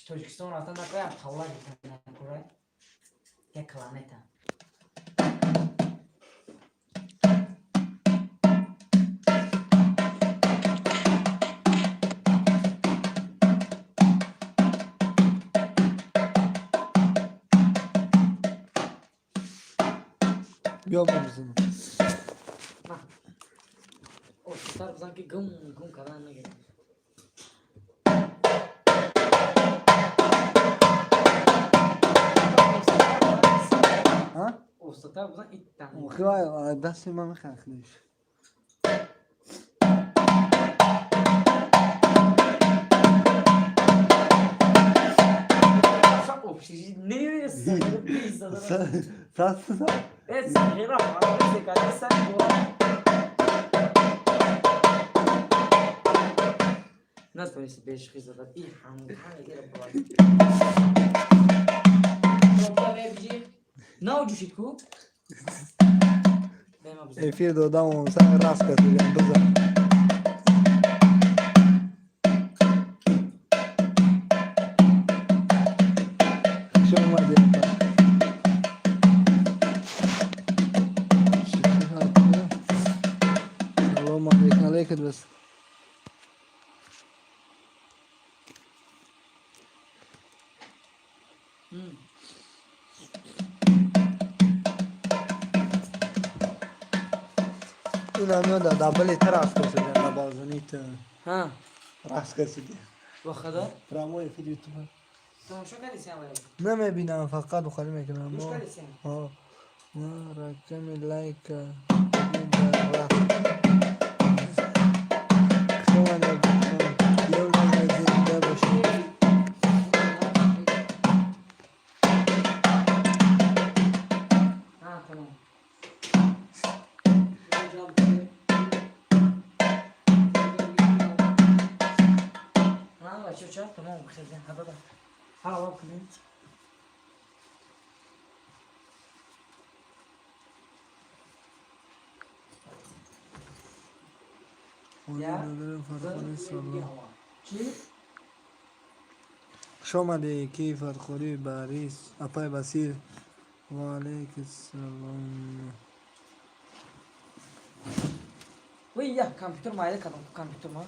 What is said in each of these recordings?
Тоҷикистон рафтан накоя тавла гирифтан накора. Як километр. Биё бизанам. Остар бизан ки гум гум кардан нагирад. Ҳа? Остатар бизан иттан. Охи дасти ман мехахлиш. Общежит нест. Сас. Э, сағира, секади сар натонисти бешухӣ зада и ҳамҳама гира бовар. Наоҷӯшид ку? Бема бизан. Эфир додам, сар раст кардам, бизан. Хуш омадӣ, апа. Шукр, ҳатто. Салом алейкум, алейкум бас. Ина меода дабли та раст кардам, да балзани та. Ҳа. Раст кардам. Ба худо. Прямой эфир ютуба. Тамошо кардисиам вале? Намебинам, фақат бухорӣ мекунам. Гӯш кардисиам? Ҳо. Ма рақами лайка рафт. Хуш омадед. Ёрдам, зинда бошед. Ҳа, тамом. Ҳа, бачо, ча тамом хеле ҳадада. Ҳа, ва кунем. Хони додарам Фархорӣ, салом. Чӣ? Хуш омадӣ, ки Фархорӣ Барис, апай Басир. Ва алейкум салом. Вай, я компютер майда кардам, компютер ма.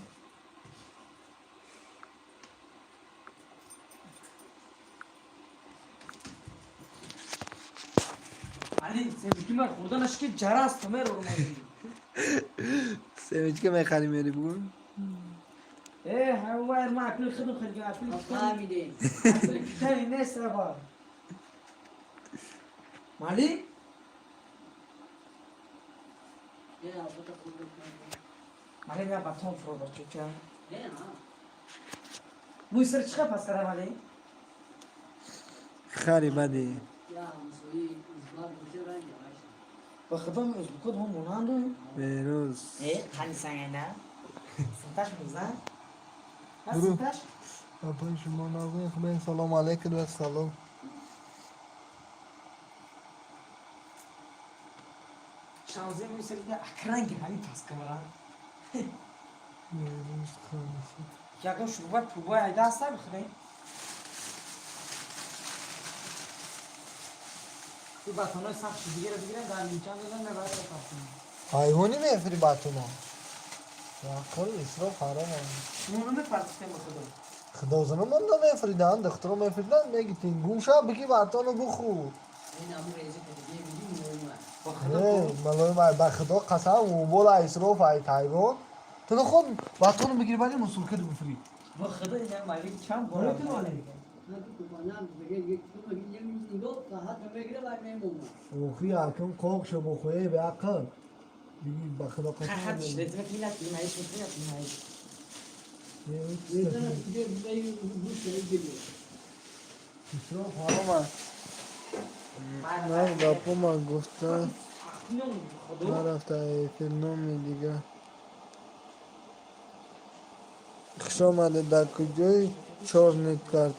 Али, семечки ман хӯрданаш ки ҷарас тамер. Семечка мехарӣ, мери бугун? Э, ҳавайр ма апли худам харидам, апли. Фаҳмидем. Апли китари нест аба. Мали? Не, албатта хуб. Мали на батон фурӯ бачо. Не, ҳа. Мӯй сар чӣ пас кардам, Али? Хари бади. Я ҳамсои узбак боша ранги ваша. Ба худо узбекот мо монанду. Берӯз. Э, қани сангайна? Синташ музан? Ҳа, Буру. синташ? Апай шумо нағзӣ, хубен, салом алейкум ва салом. Шанзе мӯй сар дида акранги ҳамин пас кардам. Берӯз ханси. Ягон шурба пурбой айда ҳаста бихӯрем? Ин батонои сахт шидигиро бигирем, дар линчан додам, мебарад ба. Ҳайвони мефири батуно. Ақл исроф ҳаром. Мо намепартохтем, ба худо. Худозано мон намефридан, духтуро мефридан, мегитин. Гумша бики батоно бухӯр. Ин аму реза ки бигӣ муҳим аст. Ба худо. Не, малои май, ба худо қасам, убола исроф ай ҳайвон. Ту худ батоно бигири, баъди мусулкиро бифри. Ба худо ина малик чанд бор. На ки купанам диге як ту меги як нигоҳ фақат мегира ва мемонад. Охи акм қоқ шо бухӯе бе ақл. Биги ба худо қасам. Хат шлетме кинат, имаиш мекунат, имаиш. Реза диге биги гӯш гири. Исроф ҳаром аст. Ман гапома гуфта нарафта эфир номи дига. Хуш омадед, дар куҷои чорный кард?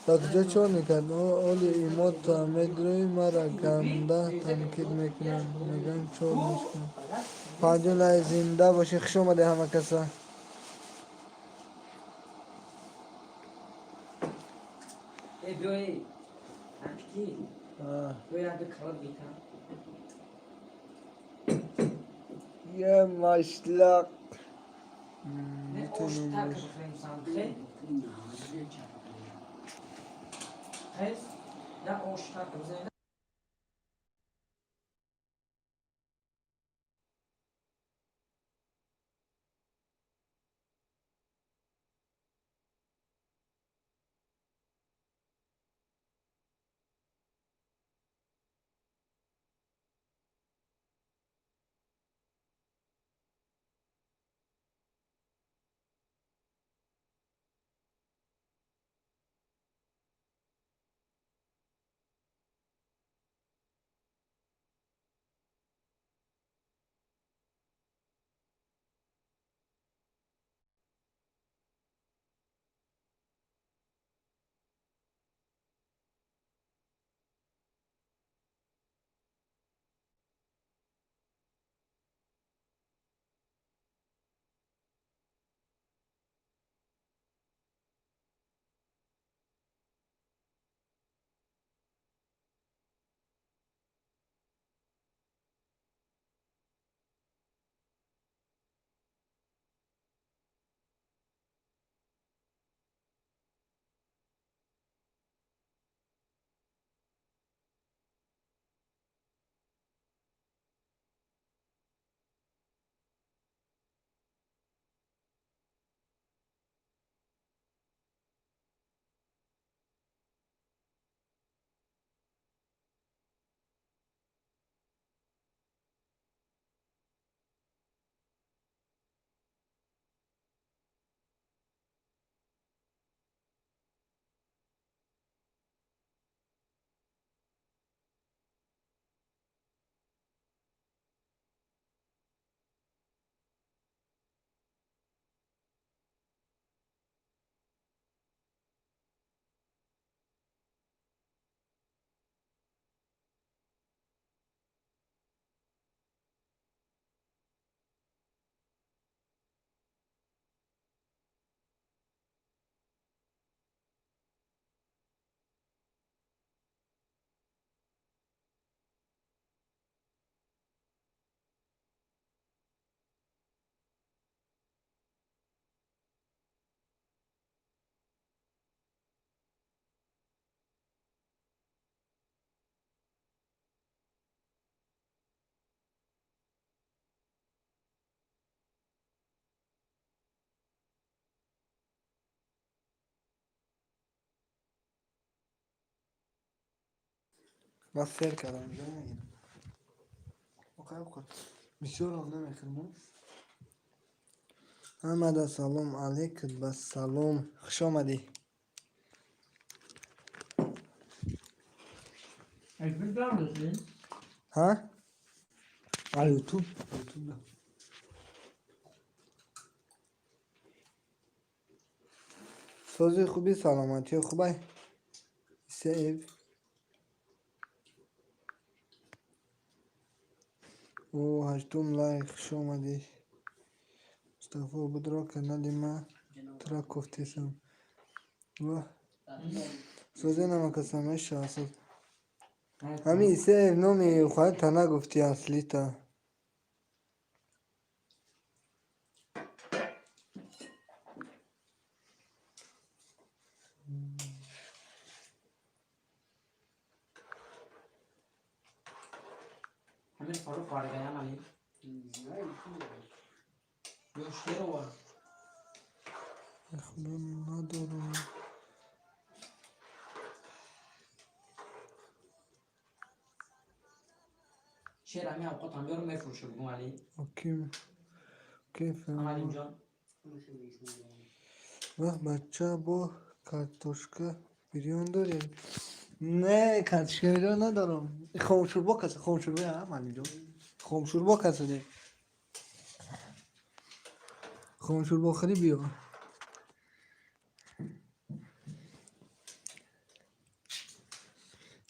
Дар куҷо чорный кард? Оли имота медрои мара ганда танқид мекунанд. Мегӯянд чорниш кун. Панҷум лай зинда бошед, хуш омадед ҳама каса. Биёи. Апики. А. Биё, як ду калот битам. Я машлақ. Не, ош так бихӯрем сам, хе? Хез? Да, ош так бизанем. Ман сер кардам, ҷо нагирам. Оқай, бихӯр. Бисёрам намехӯрам. Ҳамада салом алейкум, ба салом. Хуш омадӣ. Эфир дорӣ? Ҳа? А Ютуб? Ютуб. Сози хуби, саломатӣ хубай? Сеев. О, ҳаштум лайк, хуш омадӣ. Мустафо, будро канали ма тра кофтесам. Ваҳ. Созе намакасам, мешава соз. Ҳамин Исеев, номи хоҳарта нагуфтӣ аслита. Ҳамин Фаррух варгаям, али. Ё шерова. Худо, надорам. Шер ҳамин авқот ҳам ёру мефурӯша, бугум, али. Оким. Кайф. Алимҷон. Ваҳ, бача, бо картошка бирён дорем? Не, картошка бирён надорам. Хомшурбо каса, хомшурбо, а, Малиҷон. Хомшурбо касаде. Хомшурбо хӯрӣ, биё.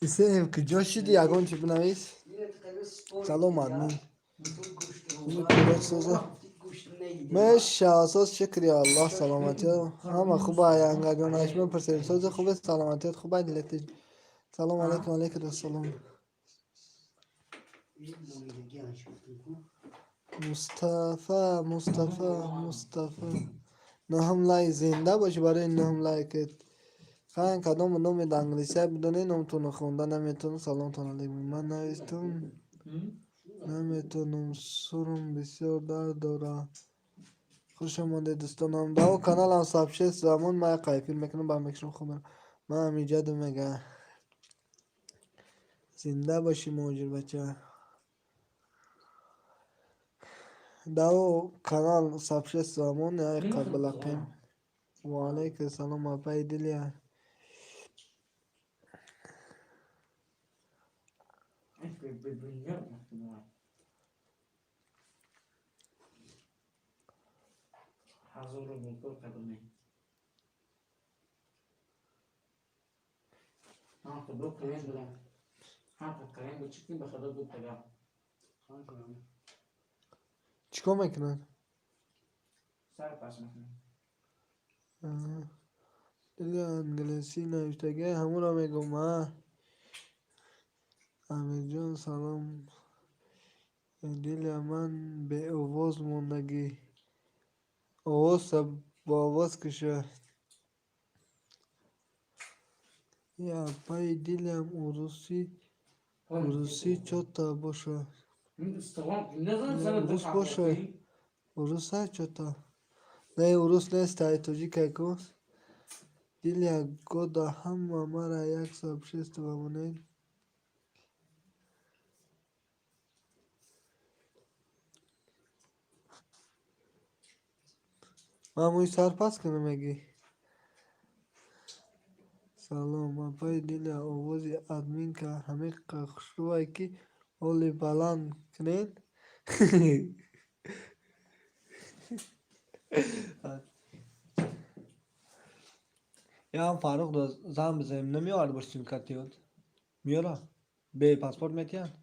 Исеев, куҷо шидӣ? Ягон чи бинавис. Салом, админ. Соза. Меша асос, шукри Аллоҳ, саломатӣ ҳама хуба. Янгаҷон, аш мепурсем, сози хубе, саломатият хуба, дилати. Салом алейкум, алейкум ассалом. Ин монидагӣ аш гуфтам ку. Мустафа, Мустафа, Мустафа. Нӯҳум лайк, зинда бошӣ барои нӯҳум лайкет. Хан, кадом номи англисия бидонед, номтонро хонда наметавонам. Саломтон алейкум. Ман навистум наметавонам, сурум бисёр дард дорад. Хуш омадед, дӯстонам. Дао каналам сабшест замон ман қайфил мекунам, ба мекшам хуб. Ман ҳамиҷаду мега. Зинда бошӣ, муҳоҷирбача. Дао канал сабшест замон яй қаблақим. Ва алейкум салом, апаи дилия. 1000 рубл кор кардам. Ҳам худо клиент будам. Ҳам клиент буд, чӣ ба худо буд тага. Чӣ кор мекунад? Сар пас мекунам. Дили англисӣ навиштагӣ ҳамонро мегӯм, а. Амирҷон, салом. Дилия, ман беовоз мондагӣ. Овоз бо овоз куша. Я апаи дилиям урусӣ урусӣ чота боша. Урус боша. Уруса чота. Не, урус нест, ай тоҷикай ку. Дилия года ҳама мара як сообщество монед. Ман мӯи сар пас кунам мегӣ? Салом, апаи Дилия, овози админка ҳамиқа хушрӯвай, ки оли баланд кунед. Ям Фаррух зан бизанем, намеовард бош симкартиёт? Меёра? Бе паспорт метиҳанд?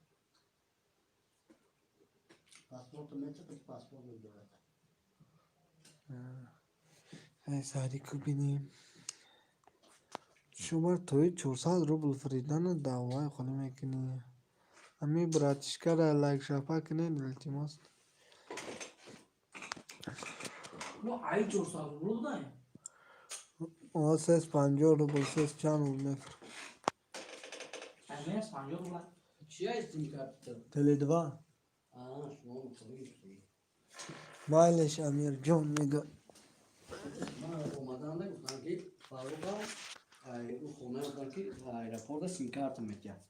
Паспорту метиҳад, паспорт медорад. Ай, сари ку бинем. Шумар тои 400 рубл фиридана даъваи холӣ мекунӣ. Ами братишкара лайк шапа кунед, илтимос. Ну, ай 400 рубл будай. О, 350 рубл, сес чанд рубл мефур. Ай, 50 рубл. Чия симкарта? Теле 2. А, шумо мухолиф. Майлеш, Амирҷон мега. Ман омадан гуфтам, ки Фарруха ӯ хона гуфтам, ки аэропорта симкарта метиҳад.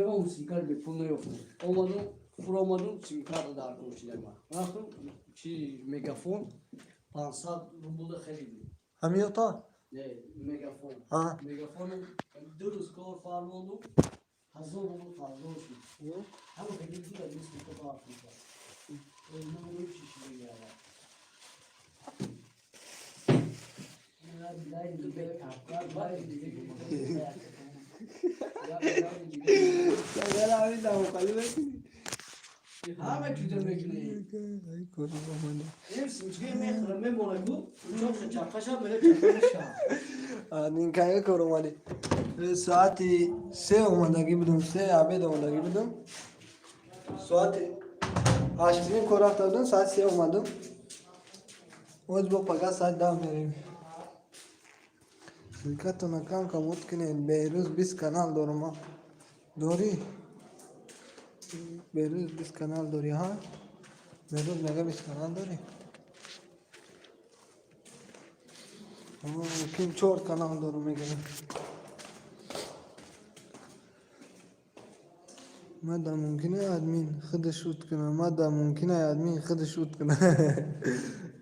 Ягон симкарта бепул наёфтам. Омадум, фуромадум, симкарта дар кор шидам. Ман рафтам, чи Мегафон 500 рублда харидем. Ҳамиёта? Не, Мегафон. А? Мегафон 2 рӯз кор фармонду, 1000 рубл қарздор шуд. Ҳама хеле ду мисли то Африка. Чи шида. Ҳама чиза мекунӣ. Мехӯра, мемона ку, чапқаша мера, чапқаша. Нинкая кор омадӣ. Соати 3 омадагӣ будум, 3 обед омадагӣ будум. Соати 8:30 кор рафта будум, соати 3 омадум. Оз бо пага соати 10 мерем. Ссылкатона кам кам от кунед. Беҳрӯз 20 канал дорум. Дорӣ? Беҳрӯз, 20 канал дорӣ, ҳа? Беҳрӯз мега, 20 канал дорӣ? Ким чор канал дорум мега. Мада мумкина админ худаш ут кунад. Мада мумкина админ худаш ут кунад.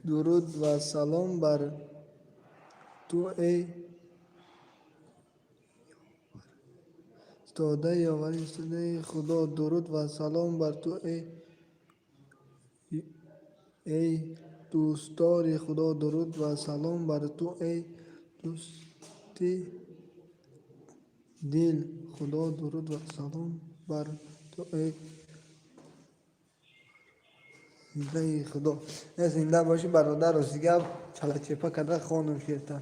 Дуруд ва салом бар ту, эй истодаи ёвари истодаи Худо. Дуруд ва салом бар ту, эй дӯстдори Худо. Дуруд ва салом бар ту, эй дӯсти дил Худо. Дуруд ва салом бар ту, эй Зиндаи Худо. Не, зинда бошӣ, бародар. Рости гап, чалачепа карда хонум шерта.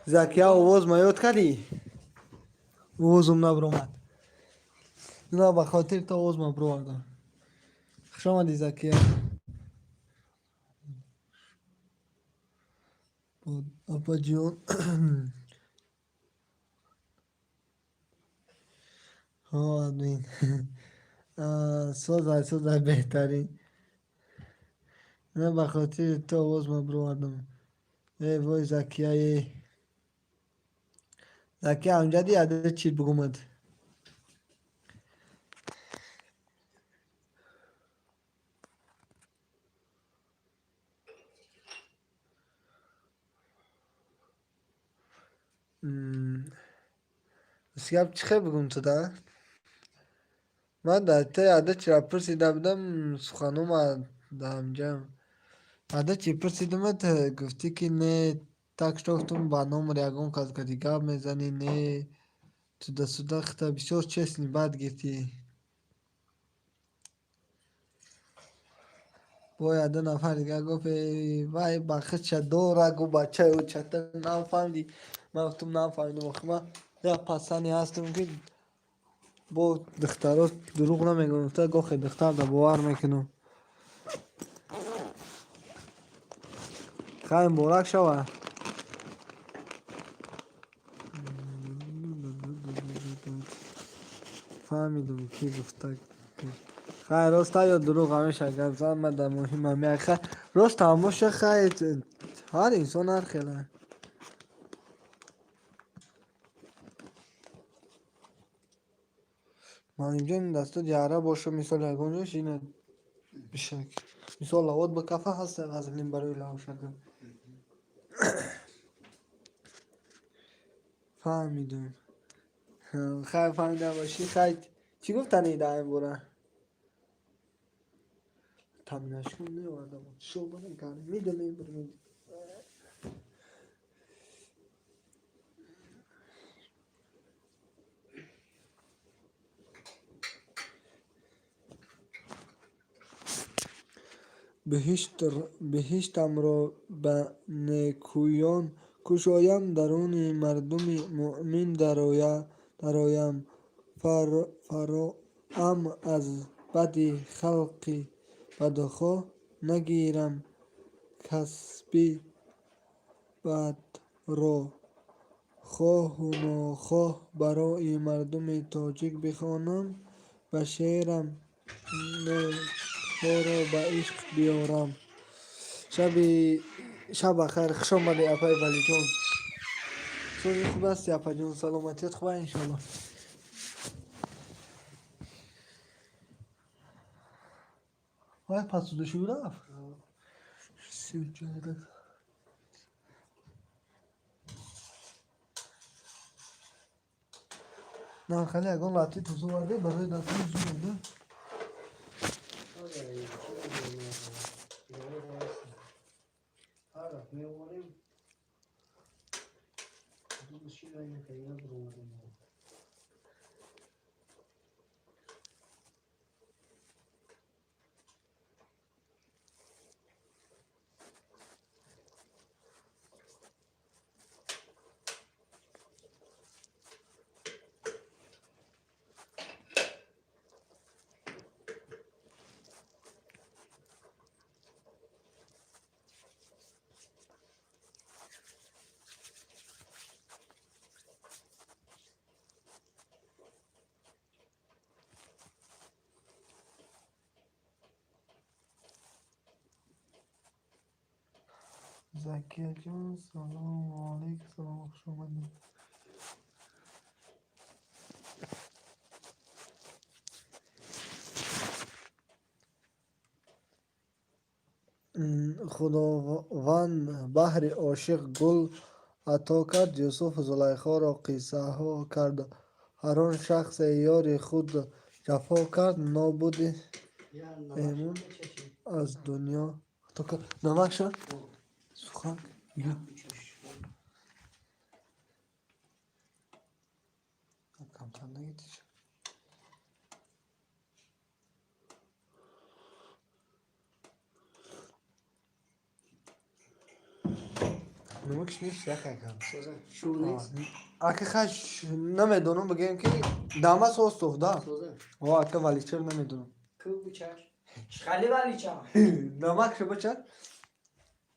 Закия, овоз ма ёд кардӣ? Овозум набиромад. На, ба хотири то овоз ма бировардам. Хуш омадӣ, Закия. Апаҷон. Ҳо, админ. Созай, созай, беҳтарин. На, ба хотири то овоз ма бировардам. Э вой, Закия, е. Закия, амҷади ада чӣ бугумад? Гап чӣ хел бугум туда? Ман дар те ада чира пурсида будам, суханума даамҷам. Ада чӣ пурсидимат, гуфтӣ ки не, так что гуфтум, ба номер ягон кас кади гап мезанӣ, не, туда-сюда хита бисёр честный бад гиртӣ. Бояд ду нафар дига гуфт, вай ба худша дора, гу бачаи ӯ чата нафаҳмидӣ. Ман гуфтум нафаҳмидум, охи ман як пасане ҳастам ки бо духтаро дурӯғ намегӯям, гуфта гохе духтарда бовар мекунам. Хай, муборак шава. Фаҳмидум ки гуфта. Хай, роста ё дурӯғ, ҳамеша гап зан, ман дар муҳимам як. Хай, рост ҳам боша, хай, ҳар инсон ҳар хела. Маълимҷон, дастур яра боша, мисол ягон ҷош ина бишак. Мисол лавот ба кафа ҳаста вазлин барои лавшака. Фаҳмидум. Хай, фаҳмида бошӣ, хай, чӣ гуфтанӣ дар ин бора? Таминашкун меовардам. Шобана гармида мебурмед. Биҳиштамро ба некӯён кушоям, даруни мардуми муъмин дароям, фароам аз бади халқи бадхоҳ, нагирам касби бадро, хоҳу нохоҳ барои мардуми тоҷик бихонам, ба шеърам некҳоро ба ишқ биёрам. Шаб бахайр, хуш омадӣ, апаи Валиҷон. Сози хуб ҳасти, апаҷон, саломатият хуба, иншоалло. Вай, пасудашӯ рафт. Сиҷода. На, хеле ягон латти тузу варде барои дастҳои зуд. Меорем. Шира накарда буромадем. Закияҷон, салому алайкум, салом, хуш омадед. Худованд баҳри ошиқ гул ато кард, Юсуфу Зулайхоро қиссаҳо кард. Ҳар он шахсе ёри худ ҷафо кард, нобуди эмун аз дунё ато кард. Намак шуд? Сухан? Камтар нагирдиш. Намакш нест, якакам. Соза. Шур нест. Ака, хаш намедонам, бигӯем ки дама состов да. Соза. О, ака, валичер намедонам. Ку бучаш. Хали валича. Намакшо бача.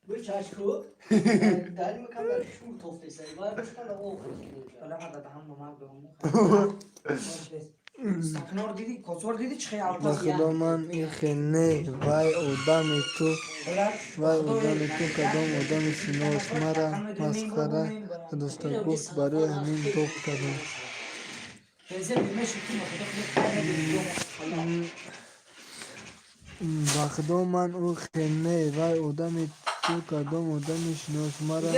Бучаш ку. Дар макан дар шур тофтеса. Вай бучкан да ох. Вала ма даҳан намак дому. Сакнор диди, косор диди чи хел Ба алпас. худо, ман ихе не, вай одами ту, вай одами ту кадом одами шинос, мара масхара кадоста, гуфт, барои ҳамин доб кардам. Бензин бимеши ки ма худо худо. Ба худо, ман ухе не, вай одами ту кадом одами шинос, мара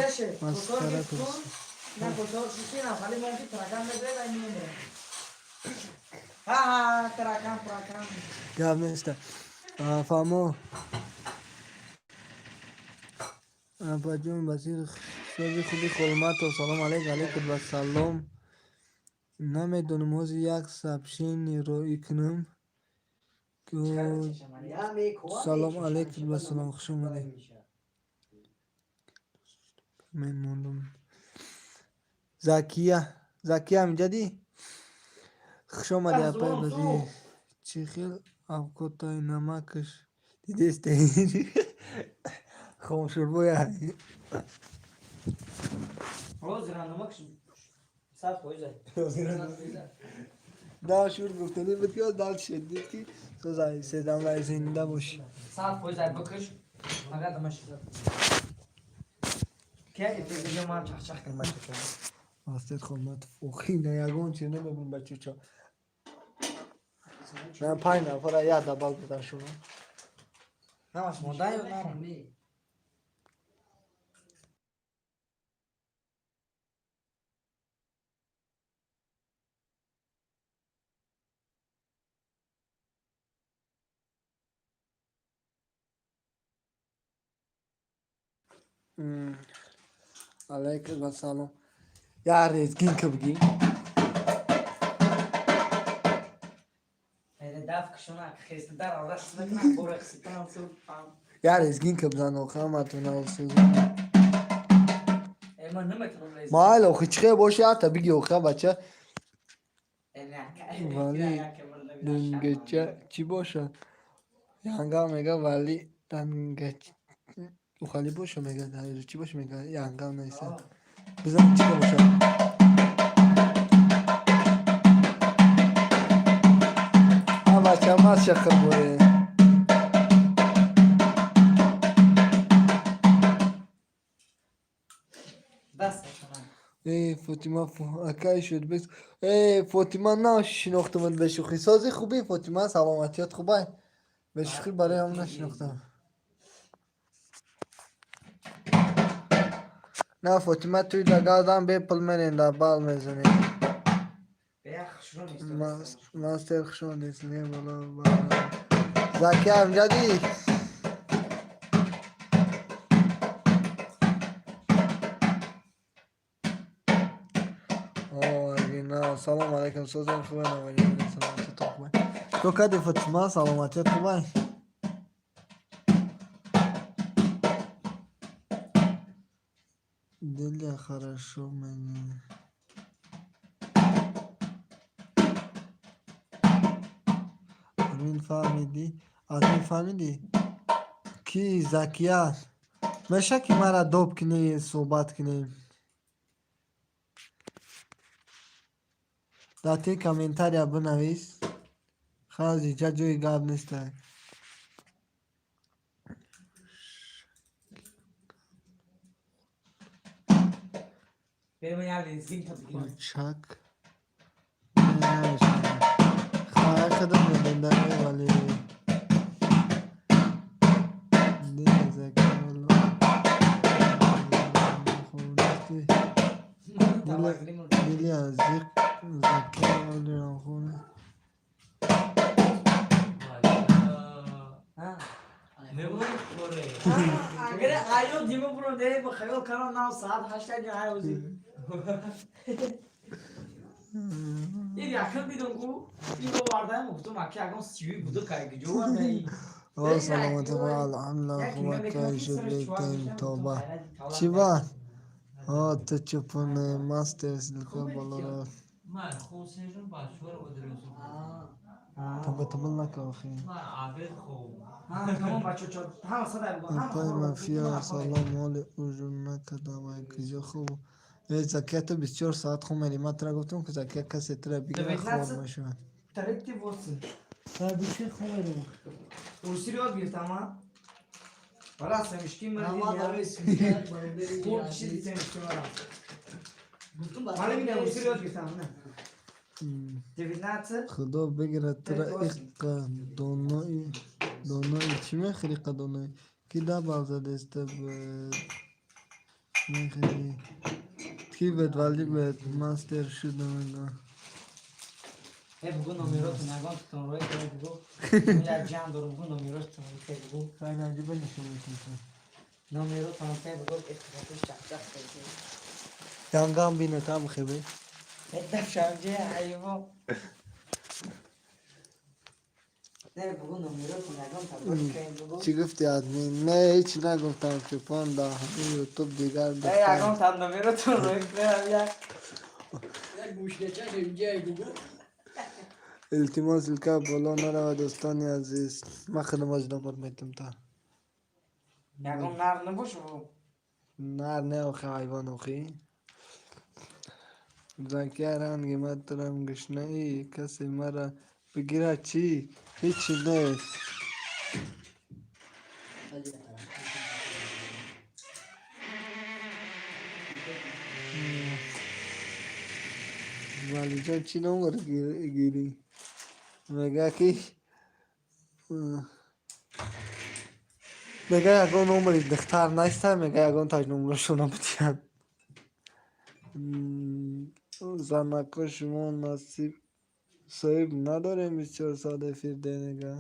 масхара кадоста. На косор шиши на хали мон ки таракан медре ай мемре. Ха ха, таракан таракан. Гап неста. Фаҳмо. Апаҷон Басир, сози хуби Холматов, салом алейк, алейкум вассалом. Намедонам, ҳозир як сообщение роӣ кунам. Салом алейкум вассалом, хуш омадед. Мен мондум. Закия, Закия амҷадӣ? Хуш омадӣ, апаи Базир. Чӣ хел авқотай намакаш дидесте? Хомшӯрбоя. Ҳозир намак 100%. Да, шур гуфтанӣ буд, ки дал шед, дид ки созай седамлай, зинда бошӣ. 100% бикаш. Мага дамаш. Ки дига ман чах-чах кунам бача. Мастер Холматов, охи, на ягон чиз намебинам, бачачо. Ман панҷ нафара як дабал будан шумо. Намаш монда ё на? Алейкум ассалом. Я резгинка бигӣ. Даф кушона хеста дар рақс накунам, бо рақситан су пам. Я резгинка бизан, охи, ҳаматона сӯзан. Э, ман наметавонам резгин. Майли, охи, чӣ хел боши, ҳатта биги, охи, бача. Вали дангача чӣ бошад? Янга мега, вали дангач ухали боша, мега, чӣ боша, мега, янга неста. Бизан, чӣ хел бошад? А бача, мас шақир боре. Даст. Э, Фотима акай шуд бес. Э, Фотима, нашинохтамад бе шӯхӣ. Сози хубӣ, Фотима, саломатиёт хубай? Бе шӯхӣ барои ҳам нашинохтам. На, Фотима, туй да газдан бепул мерем, да бал мезанем. Мастер, хуш омадед. Не боло. Заки Амҷадӣ. Оригинал. Салом алейкум, созем хубе, саломатиятон хубай? Чикор кардӣ, Фотима, саломатият хубай? Диля, хорошо мне. Админ фаҳмидӣ? Админ фаҳмидӣ? Ки Закия? Меша ки мара доб кунӣ, суҳбат кунем. Дар ти комментария бинавис. Хаз иҷа ҷои гап нестай. Берем я лезгинка бигирам. Чак. Намешавад. Хай, худам медонам, вале. Дила Закия. Хуб Дили азиқ Закия олиронхона. Агар айё дима бурам де ба хаёл кардам, нав саат ҳашта ай ози. Ин якм дидам ку ин овардаем, гуфтам, аки ягон сиюи буда кай куҷо овардаи? О, саломатӣ, алҳамдулилла, хуб, акай шуд, беҳтарин, тоба. Чӣ ба? Ҳо, ту чӯпоне, мастер, ссылка боло рафт. Таба табал нака охи. Тамом, бачо, ҳама садай. Апай мафия, салом, ҳоли ужин накардам, ай куҷо хоб? Э, Закия, ту 24 соат хоб мерӣ. Ман тура гуфтам, ки Закия, касе тура бигира, хор мешавад. Третий восемь. Бисёр хоб мерӣ. Русиро ёд гирифтам, а? Вала семечки мара. Хурд шиди семечки мара. Мана бинам, русиро ёд гирифтам, на. 19. Худо бигирад тура, иққа донои, донои чӣ мехӯри, иққа донои ки да бал задеста мехӯри, ки бед вали бед мастер шуда мега. Э, бугу номеротон ягон тон рой кунед, бугу. Як ҷамъ дорум, бугу, номеротон ке, бугу. Хайнаҷиба нишон метиҳам. Номеротон ке, бугу, ихтифоқиш чақчақ кардем. Янгам бинетам хебе. Дафшамҷе ҳайво. Не, бугу, номеротон ягон табор кунед, бугу. Чӣ гуфти, админ? Не, ҳеҷ нагуфтам, чӯпон, дар ҳамин ютуб дигар Э, духтар. ягон там номеротон рой кунед, як. Як мушкачаш инҷа, бугу. Илтимос, ссылка боло наравад, дӯстони азиз. Ман худам оз номер метам та. Ягон нар набош, бугу. Нар не, охи, ҳайвон, охи. Закия, ранги ман турам гушнаӣ, касе мара бигирад чӣ? Ҳечи нест. Валиҷон, чӣ номер гирӣ? Мега ки мега ягон номери духтар неста, мега ягон таж номерашона бидиҳанд. Занако, шумо насиб соҳиб надорем, 24 соат эфир денега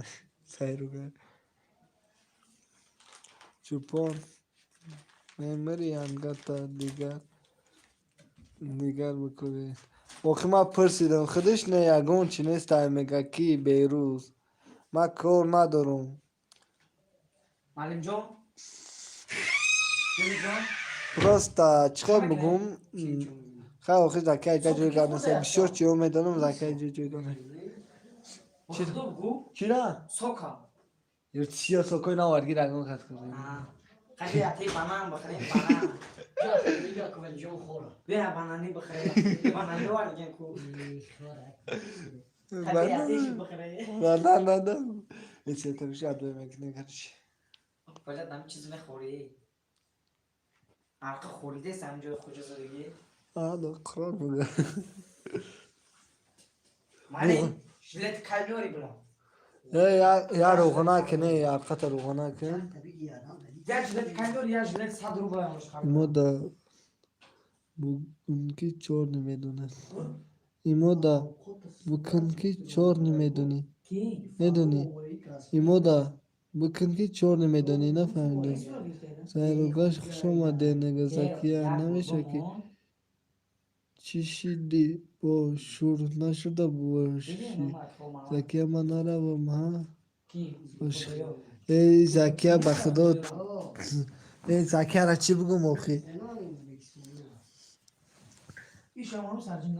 сайруга. Чӯпон мемири, ангата дигар дигар бикунед. Охи, ман пурсидам, худаш не, ягон чи нестай, мега ки берӯз. Ман кор надорам. Маълимҷон? Ҷон? Просто чӣ хел бигӯм? Хай, охи, Закия ҷа ҷой гап нест. Бисёр чиҳо медонам, Закия ҷо ҷой гап нест. Худо, бугу. Чира? Сока. Ё чия сокои навард гир, ягон кас кӯрд. Қади ати банан бихарем, банан. Ҷон хора. Бира, банани бихарем. Банани оварген ку. Қади атиши бихарем. Банан надам. Эчета биши адбай мекунем, короче. Бояд ҳам чиз мехӯрӣ. Арқа хӯридес ҳам ҷои хуҷа задагӣ. Ало, Қуръон буга. Мани жилет калёри била. Э, я рӯғона кин, э, арқата рӯғона кин. Я жилет калёри, я жилет 100 рубл амош харид. Имо да букун ки чор намедонад. Имо да букун ки чор намедонӣ. Ки? Медонӣ? Имо да букун ки чор намедонӣ, нафаҳмидем. Сайругаш, хуш омадед, нега Закия, намеша ки чӣ шиди, бо шур нашуда бошӣ. Закия, ман наравам, ҳа? Эй, Закия, ба худо, эй, Закияра чӣ бигӯм, охи?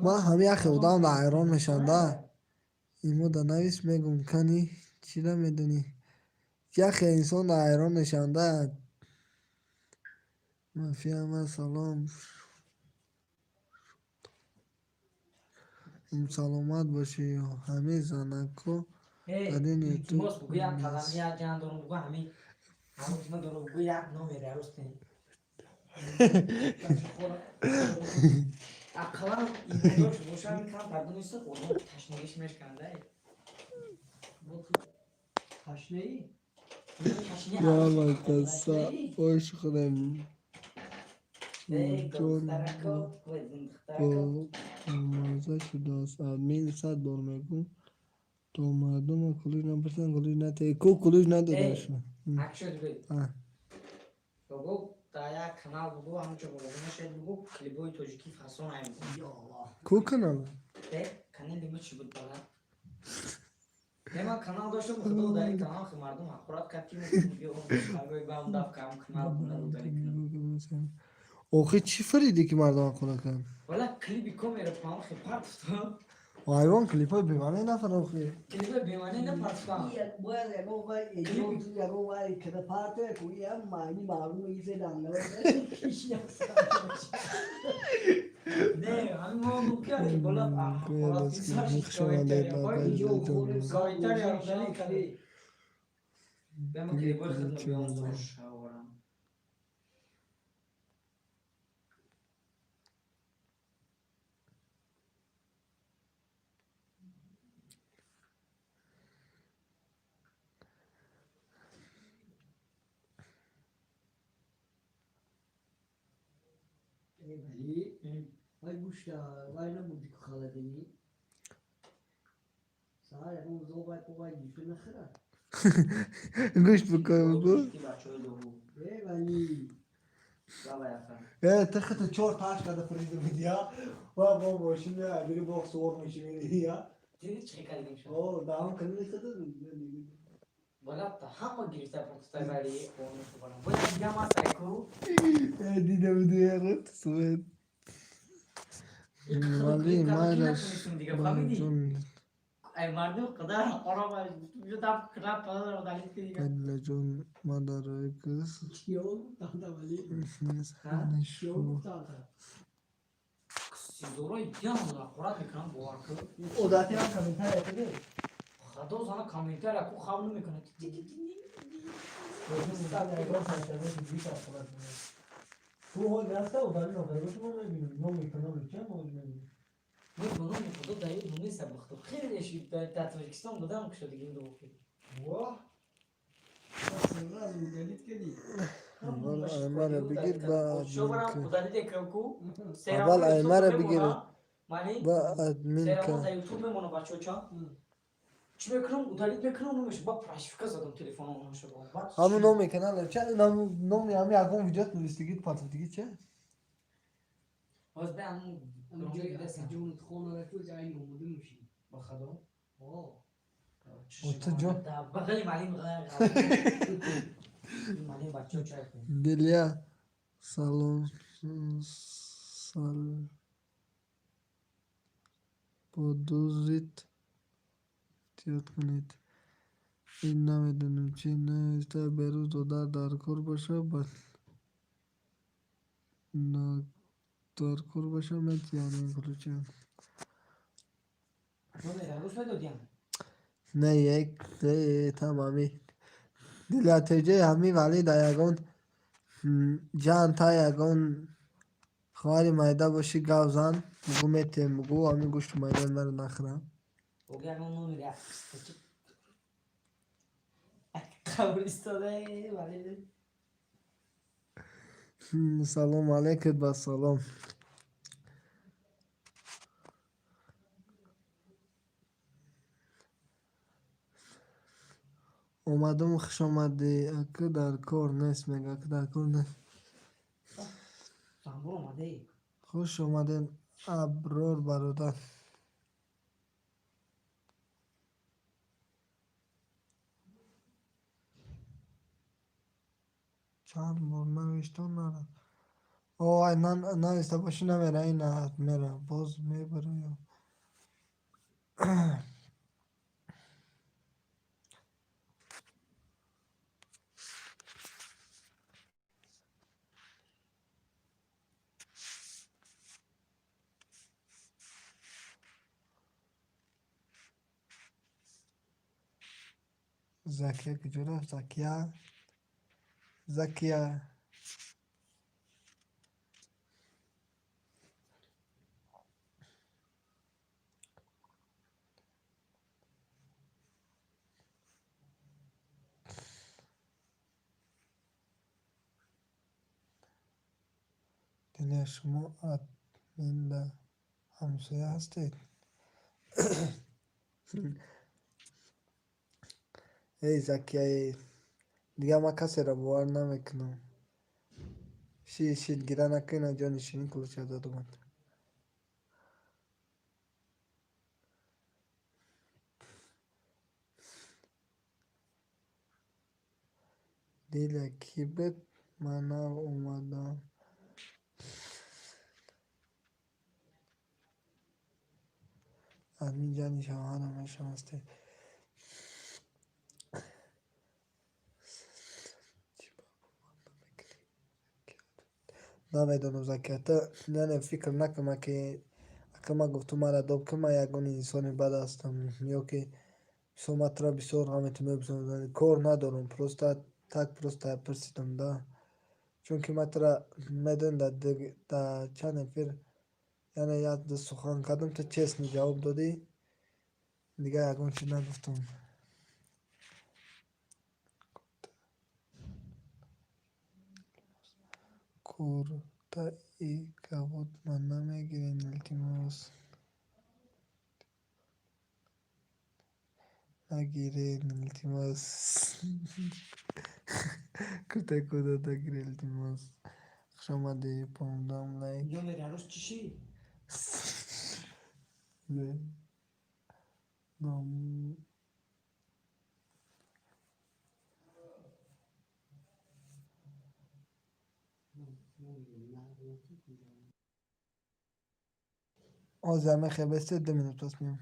Ман ҳами яхе одам да ҳайрон мешавам да. Имо да навис, мегӯм, кани чира медонӣ? Яхе инсон да ҳайрон мешавам да. Мафия, ман салом. Саломат бошӣ, ҳамин занако дар ин ютуб. Илтимос, бугӯ, як калам, як ҷан дорум, бугӯ, ҳамин ҳамин дорум, бугӯ, як номер арӯстен. Ақаллан имодош боша, ҳамин кам пардониста, одам ташнагиш мешканда. Ташнаӣ? Ялакаса ош хӯрем. Ҷон, бомазза шудааст. Админ, 100 бор мегӯм, то мардума кулуш напурсанд, кулуш натиҳед. Ку кулуш надодаш. Акшод бе. Бугӯ, дар як канал, бугӯ, ҳамонҷо нашед, бугӯ, клипҳои тоҷикӣ фасон ай. Ку канал? Э, канали мо чӣ буд, бала? Не, ман канал доштам, худо, дар ин канал хи мардум ҳақорат кард, ки бам даф кам канал надодани канал. Охи чӣ фаридӣ, ки мардум қона кунанд? Вала клипи комера пам хе партуфтам. Ҳайвон, клипҳои бемаъне нафар охи. Клипи бемаъне напартуфтам. Бояд ягон вай эҷод, ягон вай када партия ку я маъни маълума изедам. Не, ҳамин мо мукар бола. Хуш омадед. Комментария удалить кардем. Бема клипҳои худро биёмӯзош шаворам. Вай гӯшта вай набуди ку халадини саҳар ягон зо вай по вай гирифта нахӯрад. Гӯшт бикор бу. Бачаҳои догу. Э, вали. Э, тихата чор таш када фарида будия. Ва бо мошин меа, бири боғ сувор меши мерия. Диди чӣ кардем шумо? О, даҳам калини хада. Вала ҳама гирифта партуфтай вали онушубарам. Бояд дигам ҳастай ку. Э, дида будия рот свет. Вали майлаш. Барҷон. Ай мардум қадар ором дап крап удалить кардига. Падилаҷон мадарайкс. Чиё гуфтанда вали? Чиё гуфтанда? Сизорои дигам ҳақорат мекунам, бовар кун. Одати ҳам комментария каде. Хадо зана комментария ку хаб намекунад. Ту ҳол раста удали нокарда шумо мебинем. Номи канали ча мо мебинем. Мо бо номи худо дар ёд неста бахто. Хеле ши дар Тоҷикистон будам кушодагим дохил. Воҳ. Сразу удалить кардӣ. Аввал аймара бигир, ба Шобарам удалить ку. Аввал аймара бигир, ба админка. Серамо дар ютуб мемона бачаҳо. Чӣ мекунам, удалить мекунам, номеш ба прошивка задам телефоном номеша. Ҳамун номи канал ча, номи ҳами ягон видеот навистагит партофтагит ча? Боз бе ҳамун Ҷонат хона рафту ҷайни омода мешӣ. Ба хадо. Ота ҷон. Бағали маълим маълим бачаҳо чай кунед. Дилия салом сал бодузит эҳтиёт кунед. Ин намедонам чӣ нависта. Берӯз додар дар кор боша, ба дар кор боша метиянем ключа. Номера рӯз медодиям. Не, як тамами. Дилия теҷаи ҳами вале дар ягон ҷан та ягон хоҳари майда бошӣ, гав зан, бугӯ метиҳем, бугӯ ҳами гӯшту майдаи маро нахӯрам. Ога ягон номер як қабристода вале. Салом алейкум, ба салом. Омадум, хуш омадӣ. Ака дар кор нест, мега, ака дар кор нест. Замбур омадае. Хуш омадед, Аброр бародар. Чанд бор навиштон нарафт. О, ай нависта бошӣ намера, ин мера. Боз мебароям. Закия куҷо рафт? Закия? Закия. Дилия, шумо админда ҳамсоя ҳастед? Эй Закия, эй. Дигар ман касеро бовар намекунам. Ши шит гира накунед, ҷони ширин кулча дод омад. Дилия, кӣ буд? Ман нав омадам. Админ ҷани шавҳарам мешавастед. Намедонам, Закията, яъне фикр накунам, ки ака ман гуфтум, мара доб ки ман ягон инсони бад ҳастам ё ки мисол ман туро бисёр ғамето мебисонам, кор надорам, просто так, просто пурсидам да. Чунки ман туро медонӣ, дар чанд эфир, яъне як ду сухан кардам, ту честно ҷавоб додӣ, дигар ягон чиз нагуфтам. Куртаи кабуд ман намегирен, илтимос. Нагирен, илтимос. Куртаи кабуд нагирен, илтимос. Хуш омадӣ, 15-ум лайк. Номери арӯс чӣ шид? Ном ҳозир мехе бесте, 2 минут пас меом.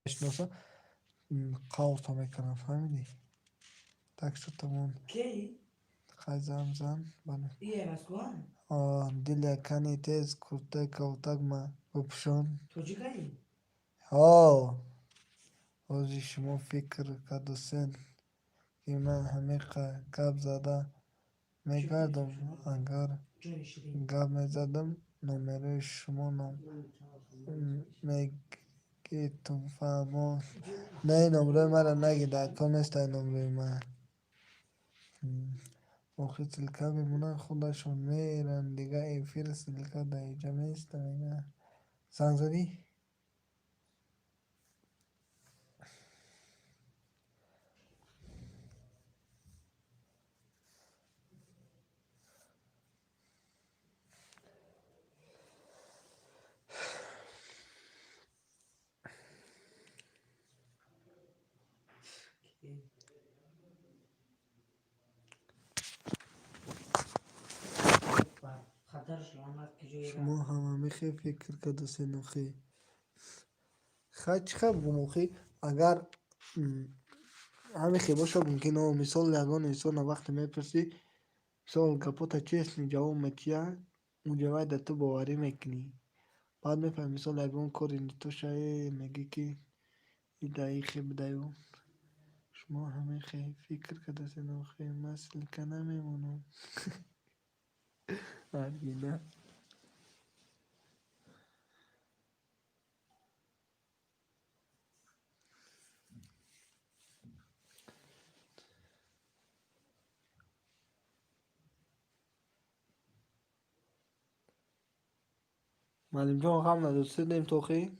Мешиноса, қаврто мекунам, фаҳмидӣ? Так что тамом. Кей? Хай, зан, зан, бале. Ие Москва? Диля, кани тез куртаи кабутак ма бипӯшон. Тоҷикаи? Ҳо. Ҳозир шумо фикр кардосен, ки ман ҳамиқа гап зада мегардам. Агар Ҷони ширин. гап мезадам, номерои шумоном мегиртум, фаҳмо? Не, номерои маро нагир, дар кор нестай номерои ман. Охир ссылка мемонанд, худашон меранд, дигар эфир ссылка дар инҷа неста, мегӯяд. Занг задӣ? Ба падараш лаънат, ки ҷое Шумо рафт. ҳама мехе фикр кардосен охи. Хай, чӣ хел бугум охи, агар ҳамихе бошад, мумкин о, мисол, ягон инсона вақте мепурсӣ, мисол, гапота честно ҷавоб метиҳад, унҷа вай да ту боварӣ мекунӣ. Баъд мефаҳмӣ, мисол, ягон кори нитоша мегӯӣ, ки ида ихе будаю. Шумо ҳамихе фикр кардасен охи, ман ссылка намемонам. Аргина. Муаллимҷон, ғам надод, сидем то охир?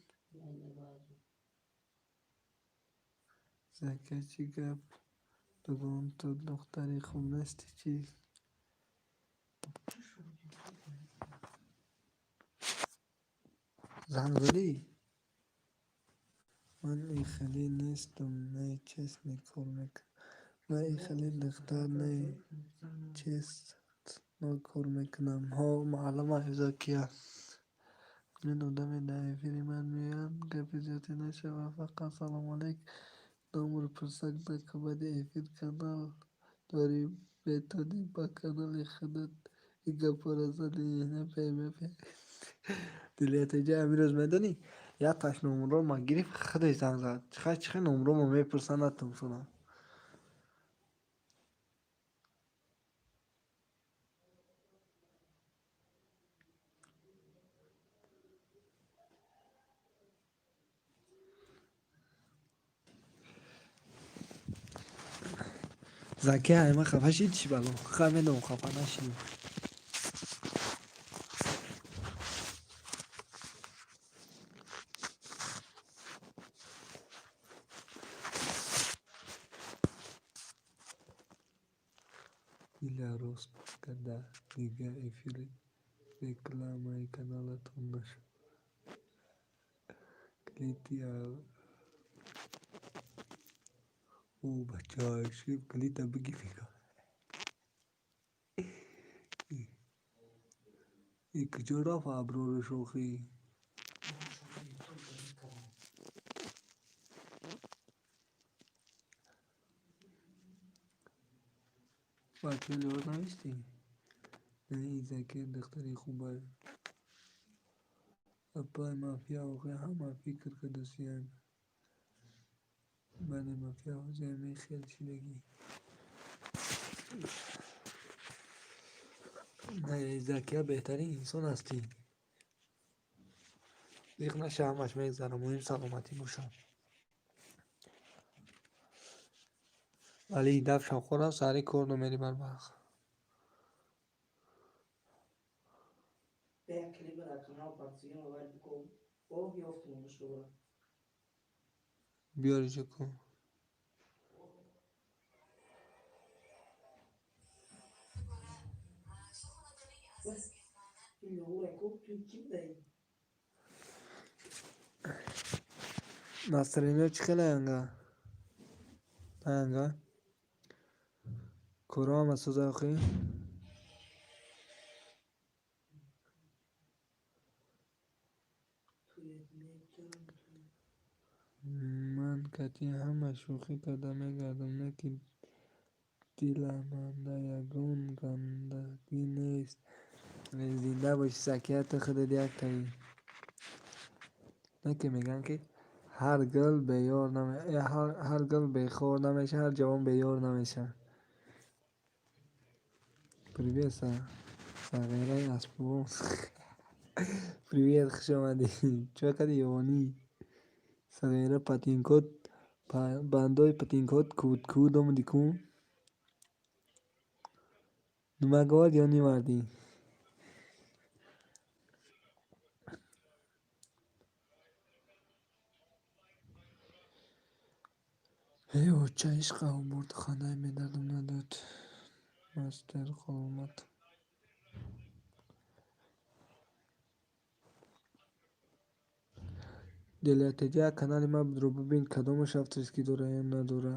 Зака, чӣ гап, дугон, ту духтари хуб нестӣ чӣ? Занг задӣ? Ман ихелӣ нестам, не, честно кор мекунам. Ман ихелӣ духтар не, честно кор мекунам. Ҳо, маълум аст, Закия. Ҳамин одаме дар эфири ман меояд, гапи зиёде нашавад, фақат салому алейк, номро пурсак накун, баъди эфир канал дорӣ, метавонӣ ба канали худат ин гапҳоро занӣ. Мепе. Дилиятаҷа, ҳамин рӯз медонӣ, як таш номро ма гирифт, худаш занг зад. Чихай чихай номро ма мепурсанд, натумсонам. Закия ай ман хафа шид чӣ бало? Хай медонам хафа нашидӣ. Диля рост карда дига эфири рекламаи каналатон нашуд. Клити О бачаҳо шиб клита биги мега. И куҷо рафт Аброру шӯхӣ? Бачаҳо либос навиштӣ? Не, и Закия духтари хубае. Апай мафия охи ҳама фикр кардасиян. Бале мафия ҳозир мехел шидагӣ. Не, Закия беҳтарин инсон ҳастӣ. Диқ наша ҳамаш мегзара, муҳим саломатӣ бошад. Вале даф шавқо рафт сари кор номери барбахт. Бе клипа дар канал партизиён вай бико бо ёфтем мушура. Биёри ҷо ку. Настроение чӣ хел аянга? Аянга? Корҳо ҳама соза охӣ? Ман кати ҳама шӯхӣ карда мегардам, не ки диламанда ягон гандагӣ нест. Зинда бошӣ Закия, ту худат яктаӣ. Не ки мегӯянд ки ҳар гул беёр ҳар гул бехор намешавад, ҳар ҷавон беёр намешавад. Привет, сағираи аспбоз. Привет, хуш омадӣ. Чӣ кардӣ ёвонӣ? Сағира патинкот бандои патинкот куд-куд омадӣ ку? Нумак овард ё невардӣ? Эй оча ишқа бурд хандаи бедардам надод. Мастер Холмат. Делиятеҷа як канали ман будро бибин кадомаш авторский дора ё надора.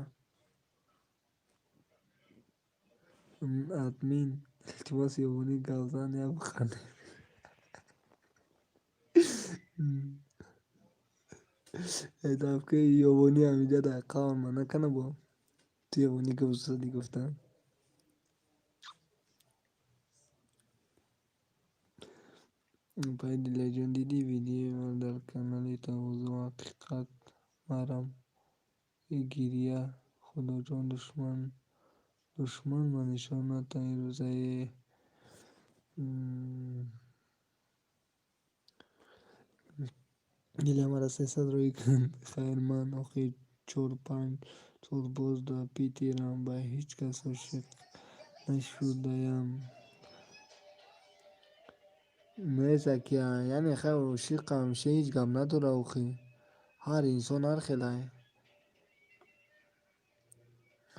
Админ илтимос ёвонӣ гавзан як бихандем. Дафка ёвонӣ ҳамиҷа дар қавм ман накана бо ту ёвонӣ гуфтадӣ гуфтам. Пай Дилаҷон дидӣ видеои ман дар канали Тавозу ҳақиқат марам гиря Худоҷон душман ма нишон ната ирӯзае. Дилия мара 300 роӣ кун. Хайр ман охир 4-5 сол боз дар Питерам ба ҳеҷ кас ошиқ нашудаям. Не Закия, яъне хай ошиқам ше ҳеҷ гап надора охи. Ҳар инсон ҳар хелай.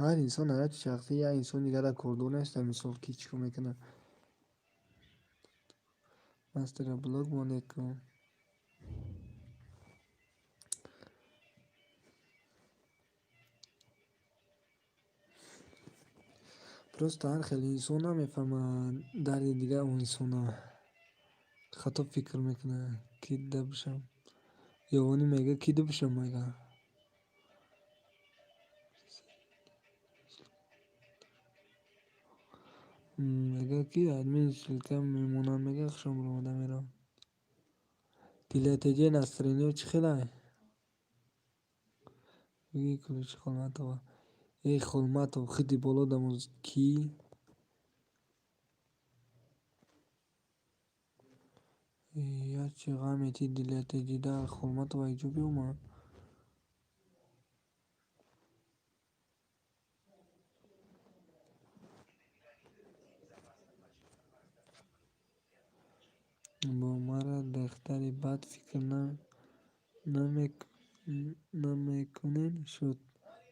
Ҳар инсон ҳаёти шахсии як инсони дигара кордор нест, мисол ки чӣ кор мекунад. Мастера блог монед ку. Просто ҳар хел инсон намефаҳмад дарди дигар инсона. Хато фикр мекунад ки дида бошам. Ёвонӣ мега ки дида бошам мега. Мега ки админ ссылка мемонад мега хушам баромада меравам. Дилятеҷаи настроениё чӣ хелай? Биги ключи Холматова. Эй Холматов хиди боло дамоз кӣ? Ячи ғаме ти Дилятеҷида Холматова иҷо биомад? Бад фикр намекунен шуд.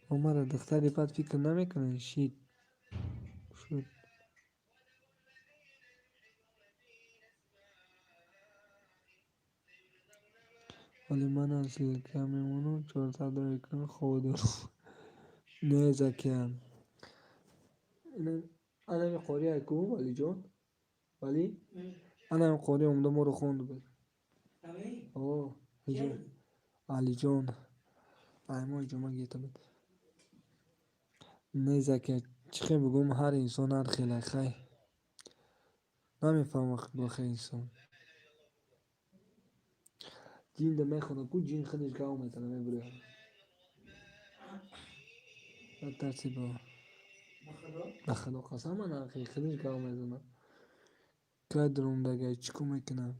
Бо мара духтари бад фикр намекунен шид. Шуд. Ҳоли манам ссылка мемонам, 400 ройкун хоб дорам. Не, Закия. Анами қория ку, Валиҷон? Валӣ? Анами қория омада моро хонд буд. О, Алиҷон. Ай мо иҷома гирифта буд. Не, Закия, чӣ хел бигӯм, ҳар инсон ҳар хел хай. Намефаҳмам бохе инсон. Ҷинда мехонад ку, ҷин худаш гав мезана, мебуряд. Натарси бо. Ба худо қасам, ман ҳақиқи худаш гав мезанад. Кай дуромдагай, чӣ кор мекунам?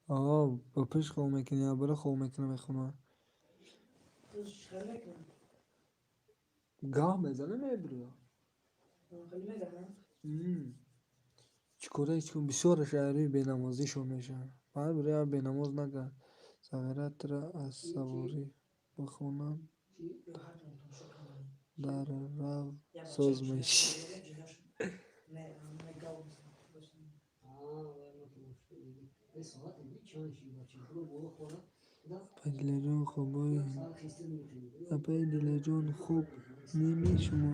О, ба пушт хоб мекунӣ, абра хоб мекунам, мехонам. Гав мезана, мебуря. Чӣ кора ҳеҷ кун, бисёраш рӯи бенамозишон мешавад. Баъд буря бенамоз накард. Сағира тура аз саворӣ бихонам, дар рав соз мешӣ. Апаи Дилаҷон хобои. Апаи Дилаҷон хоб неми шумо?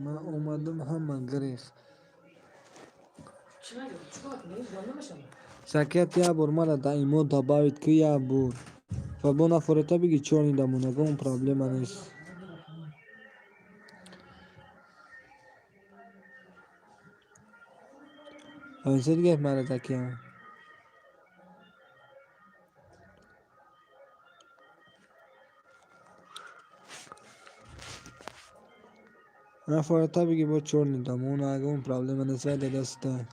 Ман омадам, ҳама гирехт. Закия, ту як бор мара дар имо добавить ку, як бор. Ва бо нафарата биги чорни дамон, ягон проблема нест. Фаҳмисед гап мара, Закия? Нафарата биги бо чорни дамон, ягон проблема нест, вай дадаста.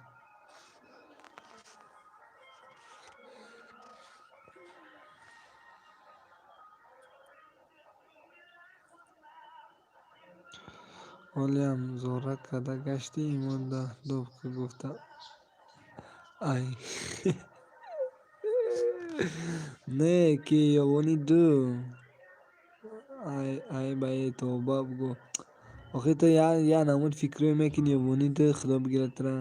Ҳолиам зора карда гашти имонда добка гуфта. Ай. Не, ки ёвони ду. Ай, ай ба е тоба бугӯ. Охи ту як намуд фикрое мекунӣ, ёвони ду, худо бигирад тура.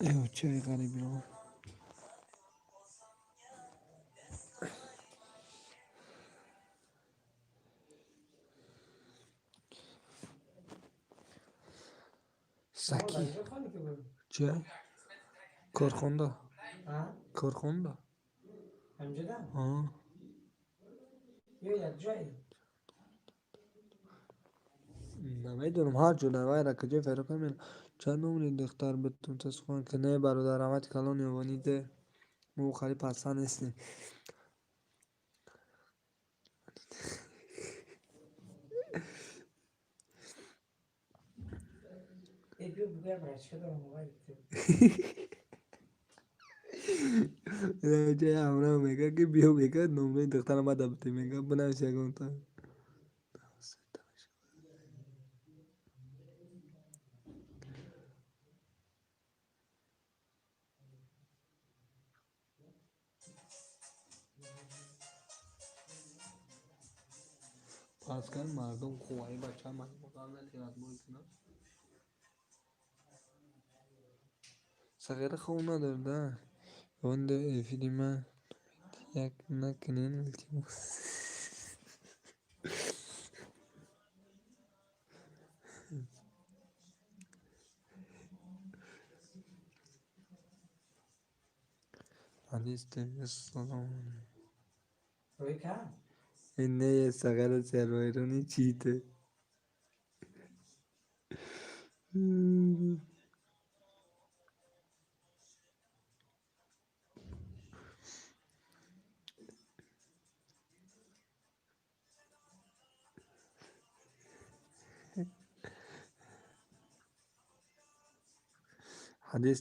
Э, чай ғарибиро. Саки. Чай? Корхонда. Корхонда? А. Намедонам, ҳар ҷо вайра куҷо файро кунам. Чанд умри духтар бутун тасхон ки не, бародар, раҳмати калон, ёвони ду. Мо қариб пасанд нестем. Ҷои ҳамроҳ мега ки биё, мега номраи духтарам мада бите, мега бинавис ягонта. Паскал мардум хуваи бача ман натиғат мекунад. Сағира хоб надорад, а? Ёвонда эфири ман як накунен, илтимос. Ҳадис ТВ салом. Не, сағира сервайрони чӣ ту? Ҳадис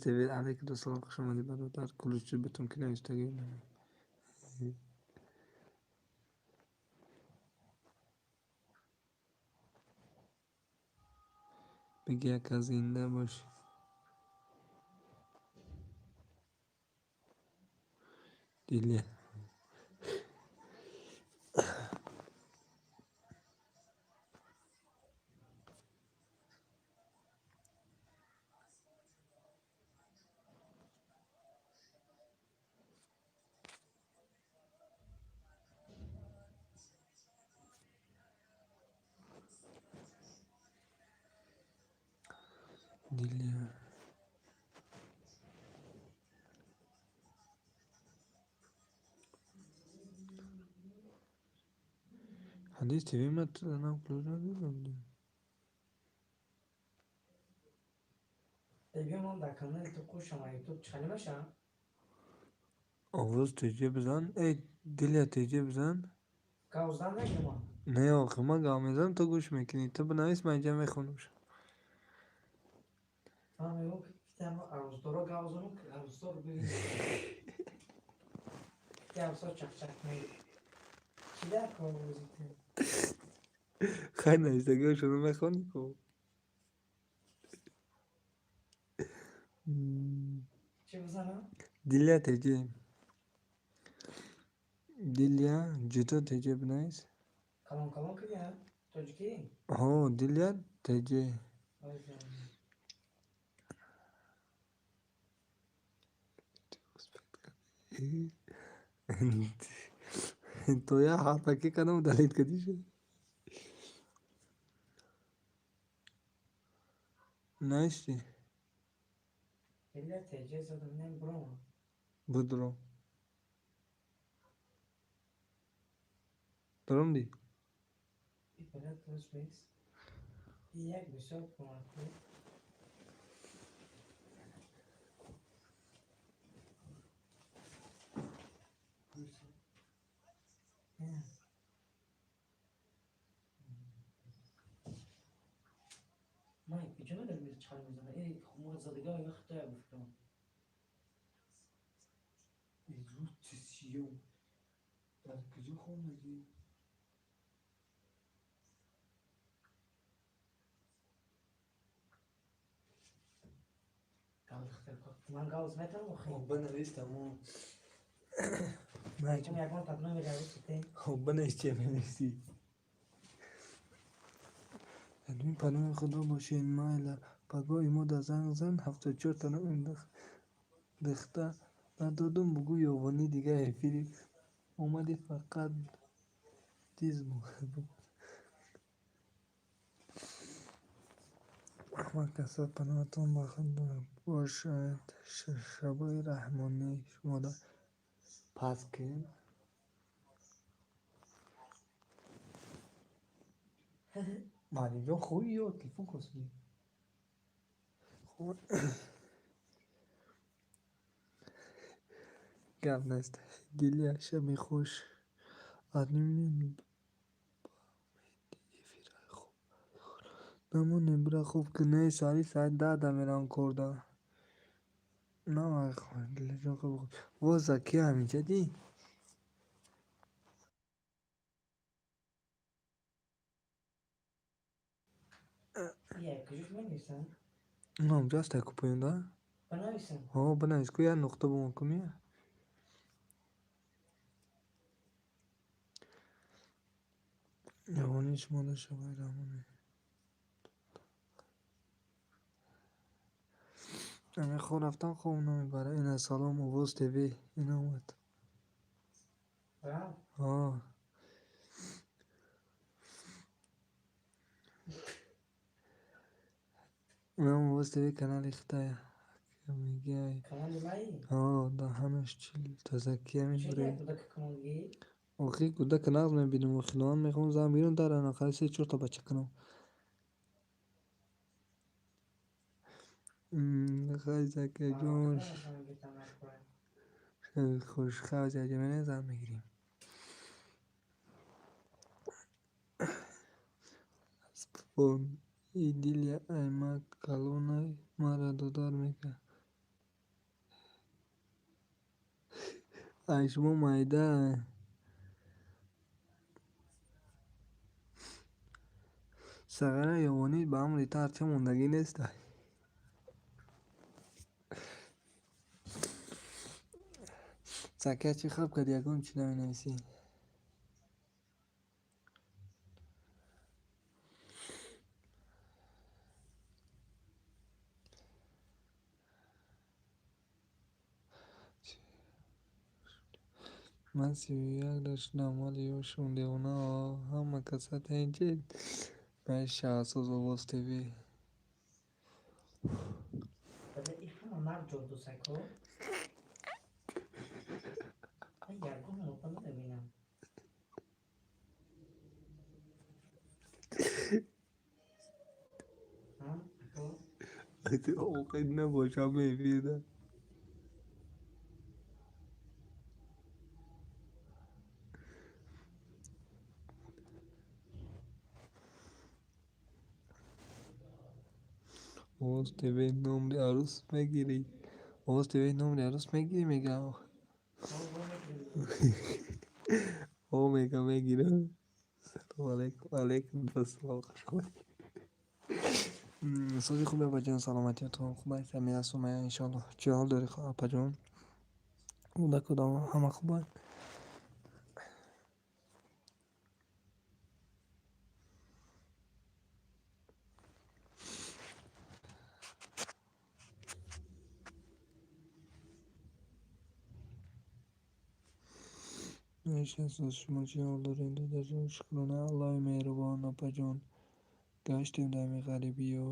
ТВ, алайкум ассалом, хуш омадӣ, бародар. Ключи бутун ки навиштагӣ. Бигӣ яка зинда бошӣ. Дилия. Дилия. Ҳадис ТВ ма нам ключ надодам. Бибин, ман дар канали ту қӯшам, ютуб чӣ мешавам? Овоз ТЖ бизан. Эй, Дилия ТЖ бизан. Гавздан мегӯмам. Не, охи, ман гав мезанам, ту гӯш мекунӣ. Ту бинавис, ман инҷа мехонам. Ман мегӯям, ки китам арӯсдоро гавзонам, ки арӯсдор бибин. Ки арӯсдор чақчақ мегӯ. Чӣ дар кор бозӣ? Хай, навиштагиҳошонро мехонӣ ку. Чӣ бизанам? Дилия ТЖ. Дилия ҷудо ТЖ бинавис. Калон калон кардӣ, тоҷикӣ? Ҳо, Дилия ТЖ. То як ҳарфаки кардам, удалить кардӣ шуд. Навиштӣ? Дилия ТЖ задам, нем брома. Будро. Даромдӣ? И балад дуруст нест. И як бисёр кӯмаккун. Ман куҷо медонам, чӣ мезанад? Э, хумор задага ё хитоя гуфтам. Зуд сиём. Дар куҷо хондагӣ? Ман гавз метавонам охи. Хоб, бинавис, тамом. Ягон тат номери арӯсите. Хоб, бинавис, чи менависӣ. Админ, паноҳи Худо бошед, майла. Пагоҳи мо да занг зан, 74 та номер дихта надодум, бугӯ ёвонӣ дига эфири омадӣ, фақат диз. Аҳмад каса, паноҳатон ба Худо бошад. Шабои раҳмонӣ шумода пас кун. Маълимҷон, хубӣ ё телефон косидӣ? Гап нест. Дилия, шаби хуш. Админ, намонем, бира хуб ки не, сари соати 10 да меравам корда. Дилияҷон, хуб. Во, Закия ҳаминҷа дӣ? Куҷош менависам? Ҳамҷо аст, ку поёнда? Бинависам? Ҳо, бинавис ку, як нуқта бимон ку мия. Ёвонии шумода шабои раҳмонӣ. Ами хоб рафтан хоб намебарад. Ина салом, Овоз ТВ, ина омад. Ҳо. Инам Овоз ТВ, канали Хитая. Мегӯяй. Канали май? Ҳо, даҳанаш чил тазакия мебуред. Кӯдака кунонги? Охи, кӯдака нағз мебинам, охи, ман мехоҳам зан бигирам, дар анақаи се чорта бача кунам. Хай Закаҷон, хушхаб ҷаҷамена зан мегирем. Аспон идилия айма калонай мара додар мека. Ай шумо майда. Сағара ёвонӣ ба амри тар ча мондагӣ нестай. Закия чӣ хаб кард, ягон чӣ наменависӣ? Ман 31-да шудам, вале ёшум девона. Ҳама каса тенчед. Мешаҳсоз Овоз ТВ. Ҳама мард ҷодусако. Ягон мода намебинам. Оқид набошам мебинам. Овоз ТВ номри арӯс мегирӣ? Овоз ТВ номри арӯс мегирӣ, мега? О, мега, мегирам. Салом алейкум. Алейкум ассалом, хуш омадед. Сози хубе, апаҷон, саломатиятон хуб аст? Амира Сумая, иншоаллоҳ. Чӣ ҳол дорӣ, апаҷон? Кӯдакудам ҳама хубанд? Мешинасоз, шумо чӣ ҳол доред, додарҷон? Шукрона Аллоҳи меҳрубон, апаҷон. Гаштем дами ғарибиё.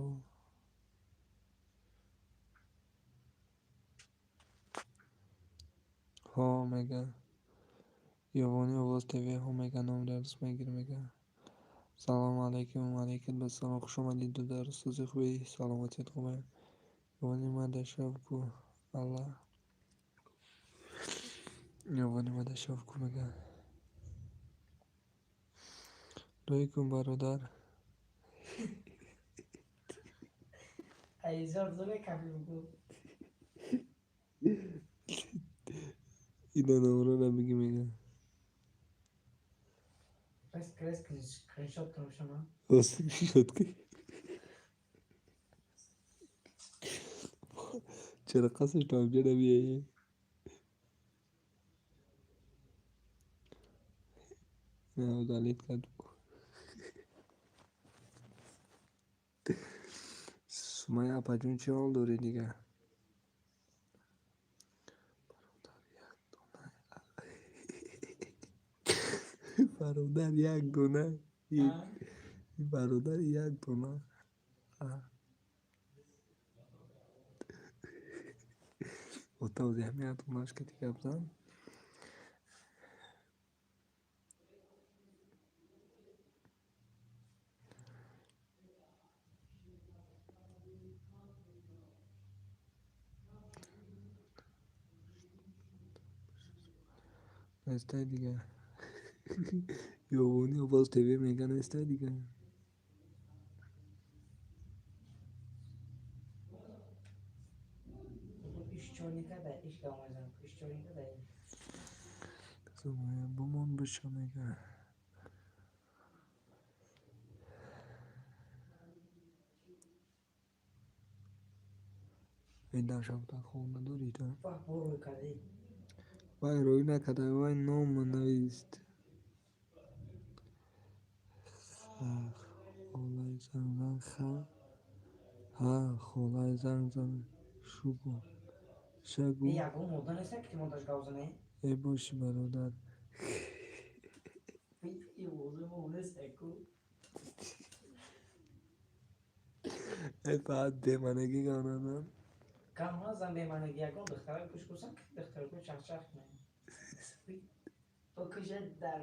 Ҳо, мега. Ёвонӣ Овоз ТВ, ҳо, мега, номри арӯс мегирӣ, мега. Салому алейкум, алейкум ассалом, хуш омадед, додар. Сози хубе, саломатият хубе? Ёвонӣ мада шав ку, Аллоҳ. Ёвонӣ мада шав ку, мега. Рӯй кун, бародар. Айзор зуре кафи бугу. Ина номрора бигӣ, мега. Рес скриншот кунам шумо. Скриншот ки. Чаро қасдаш то инҷа намеояд? На, удалить кард. Сумая апаҷон, чӣ ҳол дорӣ дигар? Бародар як дона. Бародар як дона. Отавзи ҳамин донаш ки гап зан. Нестай дигар. Ёвонӣ Овоз ТВ мега, нестай дигар. Бумон биша, мега. Эй, дар шабта хоб надорӣ ту? Вай рӯй накарда, вай ном навист. Холаи занг зан, ха. Ҳа, холаи занг зан, шугу. Шагу. Ягон мода неста ки монтаж гап занӣ? Э, боши, бародар. Нест ку. Э, баъд беманагӣ гап назан. Гап назан беманагӣ, ягон духтара гӯш кунсан, духтарако чахчах кунад. Бикушад дар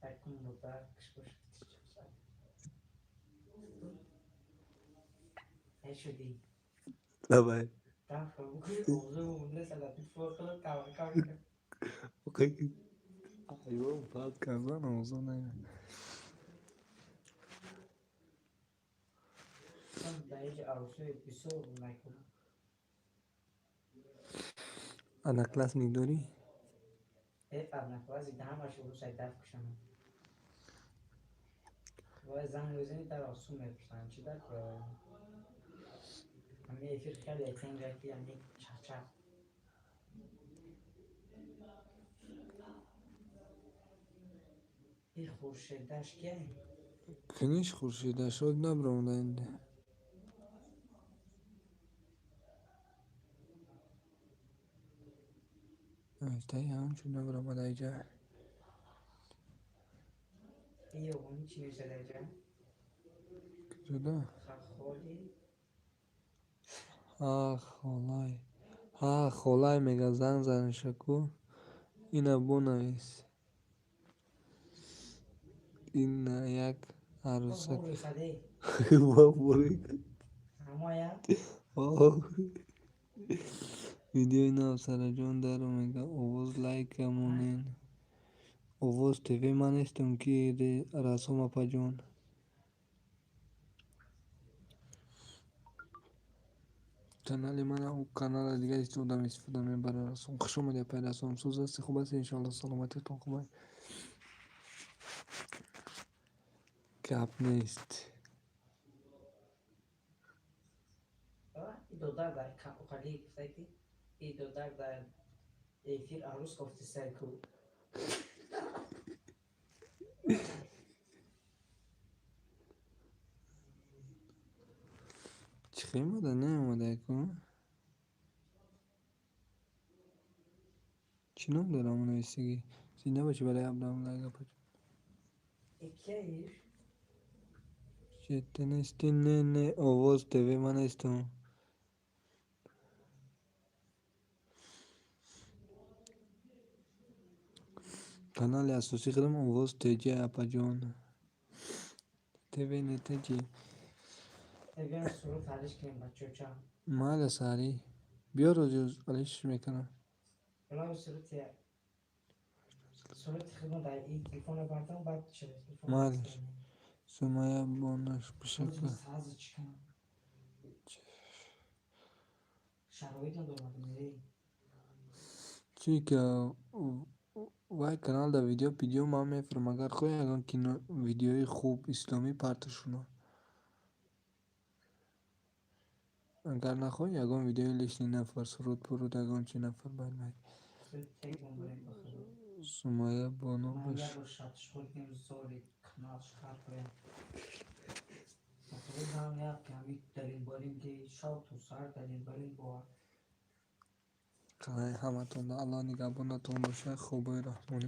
якун модар кишбош чахчах. Шудӣ. Давай. Айво, баъд кардан овоза наёяд. Одноклассник дорӣ? Одноклассник ҳамаш рӯсай даф кушам. Вай занг мезанӣ, дар осун мепурсанд, чӣ дар ҳами эфир хеле тенга ки ами чахчах. И Хуршедаш кия? Куниш Хуршедаш од набаромада инде. Навиштаи ҳамчун набаромада иҷа. Ёғони чӣ нависада иҷа? Куҷода? Хахоли. Ҳа, холай. Ҳа, холай мега, занг заниша ку. Ина бонавис. Ина як арӯсак. Видеои нав Сараҷон даро мега, овоз лайка монен. Овоз ТВ ман нестам, ки расом, апаҷон. Канали мана ӯ канала дига истифода истифода мебарад расом. Хуш омадӣ, апай Расом. Суз ҳасти, хуб ҳасти, иншоалло, саломатиатон хуб аст. Гап нест. Додар дар қали гуфта ки и додар дар эфир арӯс кофтисай ку. Чӣ хемада наомада ку? Чӣ ном дорам нависагӣ? Зинда бошӣ барои Абдуам лайк, апаҷон. Кияиш? Чете нести? Не, не, Овоз ТВ ман нестам. Канали асосӣ худам Овоз Тҷ, апаҷон. ТВ не, Тҷ. Суруд алиш кунем, бачоча. Майла, саҳарӣ. Биё, рӯзи алиш мекунам. Сурати худмон дар ин телефона бардам, баъд через телефон. Майлаш. Сумая бонаш бишакла. Шароит надорам. Чӣ ки вай канал дар видео пидео ман мефурам, агар хоҳӣ ягон кино видеои хуб исломӣ партошуно. Агар нахоҳӣ, ягон видеои лишний нафар, суруд пуруд, ягон чи нафар байд байд. Сумая боно бош. Қалай ҳаматонда Аллоҳ нигаҳбонатон бошад. Хобои раҳмонӣ.